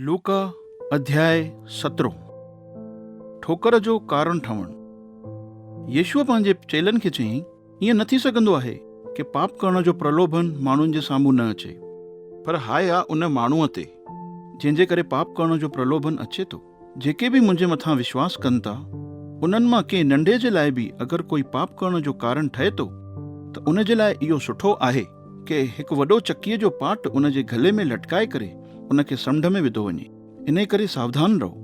لوڪا اڌياء سترهون، ٺوڪر جو ڪارڻ ٺهڻ. يسوع پنهنجي چيلن کي چيائين، ائين نه ٿي سگهندو آهي ڪي پاپ ڪرڻ جو پرلوڀن ماڻهن جي سامهون نه اچي، پر هاء آ ان ماڻهوء تي، جنهن جي ڪري پاپ ڪرڻ جو پرلوڀن اچي ٿو. جيڪي به منهنجي مٿان وشواس ڪن ٿا، انهن مان ڪنهن ننڍي جي لاء به اگر ڪوئي پاپ ڪرڻ جو ڪارڻ ٺهي ٿو، ته ان جي لاء اهو سٺو آهي ڪي هڪ وڏو چڪيء جو پاٽ ان جي گلي ۾ لٽڪائي ڪري ان کي سمنڊ ۾ وڌو وڃي. انهيء ڪري ساوڌان رهو.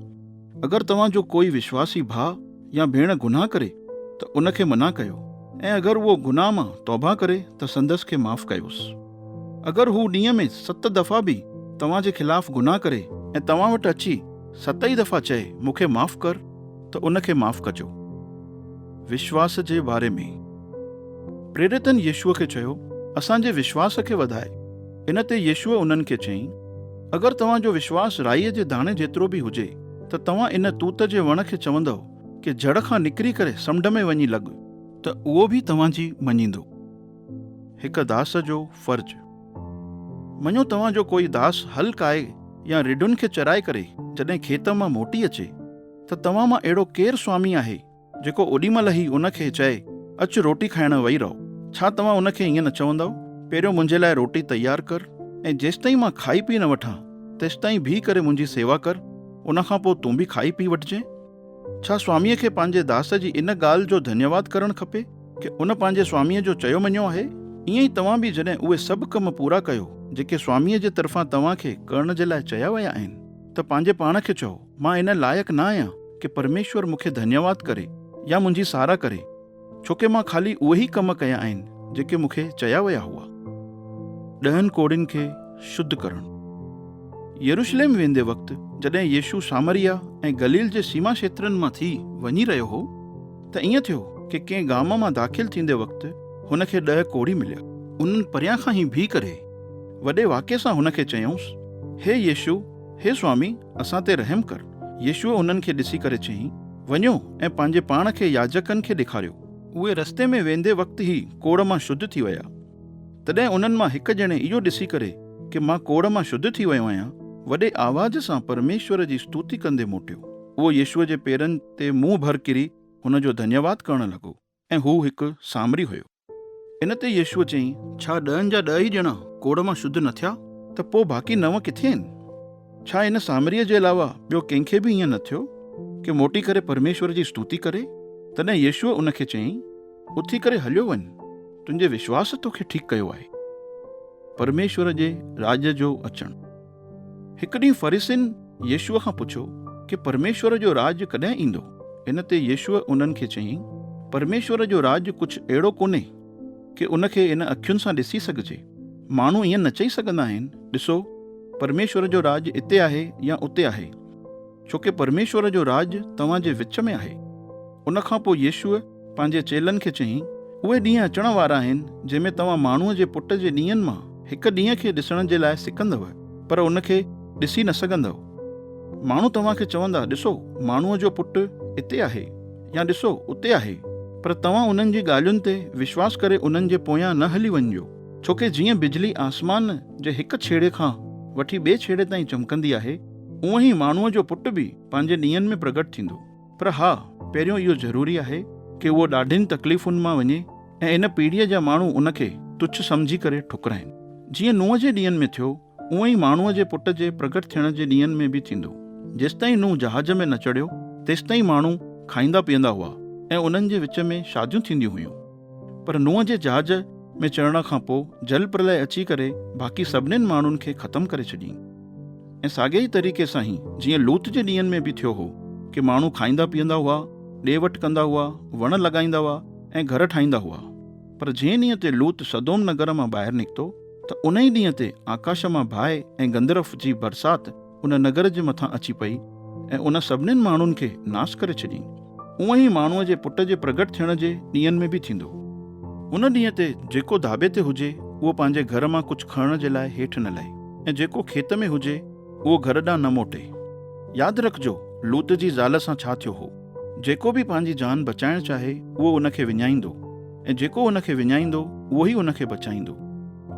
اگر توهان جو ڪوئي وشواسي ڀاء يا ڀيڻ گناهه ڪري ته ان کي منع ڪيو ۽ اگر اهو گناهه مان توبهه ڪري ته سندس کي معاف ڪيوس. اگر هو ڏينهن ۾ ست دفعا به توهان جي خلاف گناهه ڪري ۽ توهان وٽ اچي ست ئي دفعا چئي مون کي معاف ڪر ته ان کي معاف ڪجو. وشواس جي باري ۾. پريريتن يسوع کي چيو، اسان جي وشواس کي وڌاء. ان تي يسوع انهن کي چيائين، اگر توهان جو وشواس رائيء جي داڻي جيترو به هجي ته توهان ان توت جي وڻ کي چوندؤ ڪي جڙ کان نڪري ڪري سمنڊ ۾ وڃي لڳ ته اهو به توهان جي مڃيندو. هڪ داس جو فرض. مڃو توهان جو ڪوئي داس هل ڪاهي يا رڍن کي چرائي ڪري جڏهن کيت مان موٽي اچي ته توهان مان اهڙو ڪير سوامي آهي جيڪو اوڏي مهل ئي ان کي چئي، اچ روٽي کائڻ ويهي رهو. ڇا توهان ان کي ائين نه چوندؤ، پهريون منهنجي لاء روٽي تيار ڪر ۽ جيستائين مان کائي پي نه وٺان، تيستائين بيهي ڪري منهنجي سيوا ڪر، ان کان پوء تون به کائي پي وٺجين؟ ڇا سواميء کي پنهنجي داس جي ان ڳالهه جو ڌنيواد ڪرڻ کپي ڪي ان پنهنجي سواميء جو چيو مڃيو آهي؟ ائين ئي توهان به جڏهن اهي سڀ ڪم پورا ڪيو، جيڪي سواميء جي طرفان توهان کي ڪرڻ جي لاء چيا ويا آهن، ته پنهنجي پاڻ کي چئو، مان ان لائق نه آهيان ڪي پرميشور مون کي ڌنيواد ڪري يا منهنجي ساراهه ڪري، ڇوڪه مان خالي اهي ئي ڪم ڪيا آهن جيڪي مون کي چيا ويا هئا. ڏهن ڪوڙهين کي شڌ ڪرڻ. يروشليم ويندي وقت جڏهن يسوع سامريه ۽ گليل جي سيما کيترن مان ٿي وڃي رهيو هو، ته ائين ٿيو ڪي ڪنهن گام مان داخل ٿيندي وقت هن کي ڏهه ڪوڙهي مليا. انهن پريان کان ئي بيهي ڪري وڏي واڪي سان هن کي چيائونس، هي يسوع، هي سوامي، اسان تي رحم ڪر. يسوع انهن کي ڏسي ڪري چيائين، وڃو ۽ پنهنجي پاڻ کي ياجڪن کي ڏيکاريو. اهي رستي ۾ ويندي وقت ئي ڪوڙهه مان شڌ ٿي ويا. تڏهن انهن مان هڪ ڄڻي اهو ڏسي ڪري ڪي مان ڪوڙهه مان شڌ ٿي ويو آهيان، وڏي آواز سان پرميشور جي استوتي ڪندي موٽيو. اهو يسوع جي پيرن تي منهن ڀر ڪري هن جو ڌنيواد ڪرڻ لڳو ۽ هو هڪ سامري هيو. ان تي يسوع چيائين، ڇا ڏهن جا ڏهه ئي ڄڻا ڪوڙهه مان شڌ نه ٿيا؟ ته پوء باقي نو ڪٿي آهن؟ ڇا ان سامريء جي علاوه ٻيو ڪنهن کي به ائين نه ٿيو ڪي موٽي ڪري پرميشور جي استوتي ڪري؟ تڏهن يسوع ان کي چيائين، اٿي ڪري هليو وڃ، تنهنجي وشواس توکي ٺيڪ ڪيو آهي. پرميشور جي راڄ جو اچڻ. هڪ ڏينهن فريسين يسوع کان پڇيو ڪي پرميشور جو راڄ ڪڏهن ايندو؟ ان تي يسوع انهن کي چيائين، پرميشور جو راڄ ڪجهه اهڙو ڪونهي ڪي ان کي ان اکين سان ڏسي سگهجي. ماڻهو ائين نه چئي سگهندا آهن، ڏسو، پرميشور جو راڄ اتي آهي يا اتي آهي. ڇو ڪي پرميشور جو راڄ توهان جي وچ ۾ آهي. ان کان پوء يسوع پنهنجي چيلن کي چيائين، اهي ڏينهن اچڻ وارا آهن، جنهن ۾ توهان ماڻهوء جي پٽ جي ڏينهن مان هڪ ڏينهن کي ڏسڻ جي لاء سڪندؤ، پر ان کي ڏسي نه سگهندؤ. ماڻهو توهان کي چوندا، ڏسو، ماڻهوء جو پٽ اتي آهي، يا ڏسو، اتي آهي. پر توهان انهن جي ڳالهين تي وشواس ڪري انهن جي پويان نه هلي وڃجو، ڇوڪه جيئن بجلي آسمان جي هڪ ڇيڙي کان وٺي ٻئي ڇيڙي تائين چمڪندي آهي، اونئن ئي ماڻهوء جو پٽ به پنهنجي ڏينهن ۾ پرگٽ ٿيندو. پر ها، پهريون اهو ضروري آهي ڪي اهو ڏاڍين تڪليفن مان وڃي ۽ ان پيڙهيء جا ماڻهو ان کي تڇ سمجهي ڪري ٺڪرائين. جيئن نوح جي ڏينهن ۾ ٿيو، اونئن ئي ماڻهوء جي پٽ جي پرگٽ ٿيڻ جي ڏينهن ۾ به ٿيندو. جيستائين نوح جهاز ۾ نه چڙهيو، تيستائين ماڻهو کائيندا پيئندا هئا ۽ انهن جي وچ ۾ شاديون ٿينديون هيون. پر نوح جي جهاز ۾ چڙهڻ کان پوء جل پرلئه اچي ڪري باقي سڀنين ماڻهن کي ختم ڪري ڇڏيائين. ۽ ساڳئي ئي طريقي سان ئي جيئن لوط جي ڏينهن ۾ به ٿيو هو ڪي ماڻهو کائيندا پيئندا هئا، ڏي وٺ ڪندا هئا، وڻ لڳائيندا هئا ۽ گهر ٺاهيندا هئا. پر جنهن ڏينهن تي لوط سدوم نگر مان ٻاهر نڪتو ته ان ئي ڏينهن تي آڪاش مان باهه ۽ گندرف جي برسات ان نگر جي مٿان اچي پئي ۽ ان سڀنين ماڻهن کي ناس ڪري ڇڏيائين. اونئن ئي ماڻهوء جي پٽ جي پرگٽ ٿيڻ جي ڏينهن ۾ به ٿيندو. ان ڏينهن تي جيڪو ڌاٻي تي هجي، اهو پنهنجي گهر مان ڪجهه کڻڻ جي لاء هيٺ نه لهي ۽ جيڪو کيت ۾ هجي، اهو گهر ڏانهن نه موٽي. ياد رکجو، لوط جي زال سان ڇا ٿيو هو. جيڪو به پنهنجي جان بچائڻ چاهي، اهو ان کي وڃائيندو ۽ جيڪو ان کي وڃائيندو، اهو ئي ان کي بچائيندو.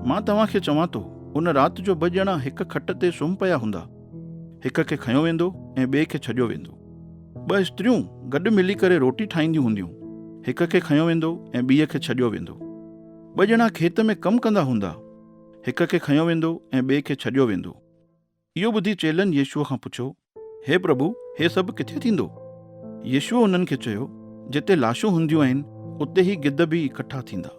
مان توهان کي چوان ٿو، ان رات جو ٻه ڄڻا هڪ کٽ تي سمهه پيا هوندا. هڪ کي کنيو ويندو ۽ ٻئي کي ڇڏيو ويندو. ٻه استريون گڏ ملي ڪري روٽي ٺاهينديون هونديون، هڪ کي کنيو ويندو ۽ ٻيء کي ڇڏيو ويندو. ٻه ڄڻا کيت ۾ ڪم ڪندا هوندا، هڪ کي کنيو ويندو ۽ ٻئي کي ڇڏيو ويندو. اهو ٻڌي چيلن يسوع کان پڇيو، هي پرڀو، هي سڀ ڪٿي ٿيندو؟ يسوع انهن کي چيو، جتي لاشون هونديون آهن، اتي هي گدّ به اڪٺا ٿيندا.